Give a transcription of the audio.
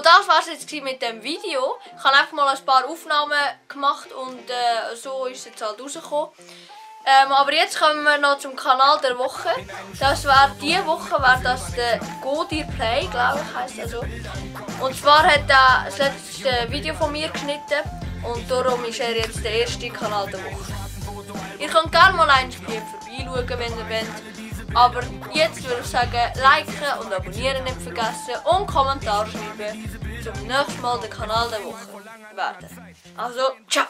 das war es jetzt mit dem Video. Ich habe einfach mal ein paar Aufnahmen gemacht und so ist es jetzt halt rausgekommen. Aber jetzt kommen wir noch zum Kanal der Woche. Das wäre diese Woche das der Godir Play, glaube ich, heisst er so. Und zwar hat er das letzte Video von mir geschnitten und darum ist er jetzt der erste Kanal der Woche. Ihr könnt gerne mal ein Spiel vorbeischauen, wenn ihr wollt. Aber jetzt würde ich sagen, liken und abonnieren nicht vergessen und Kommentar schreiben. Zum nächsten Mal der Kanal der Woche werden. Also, ciao!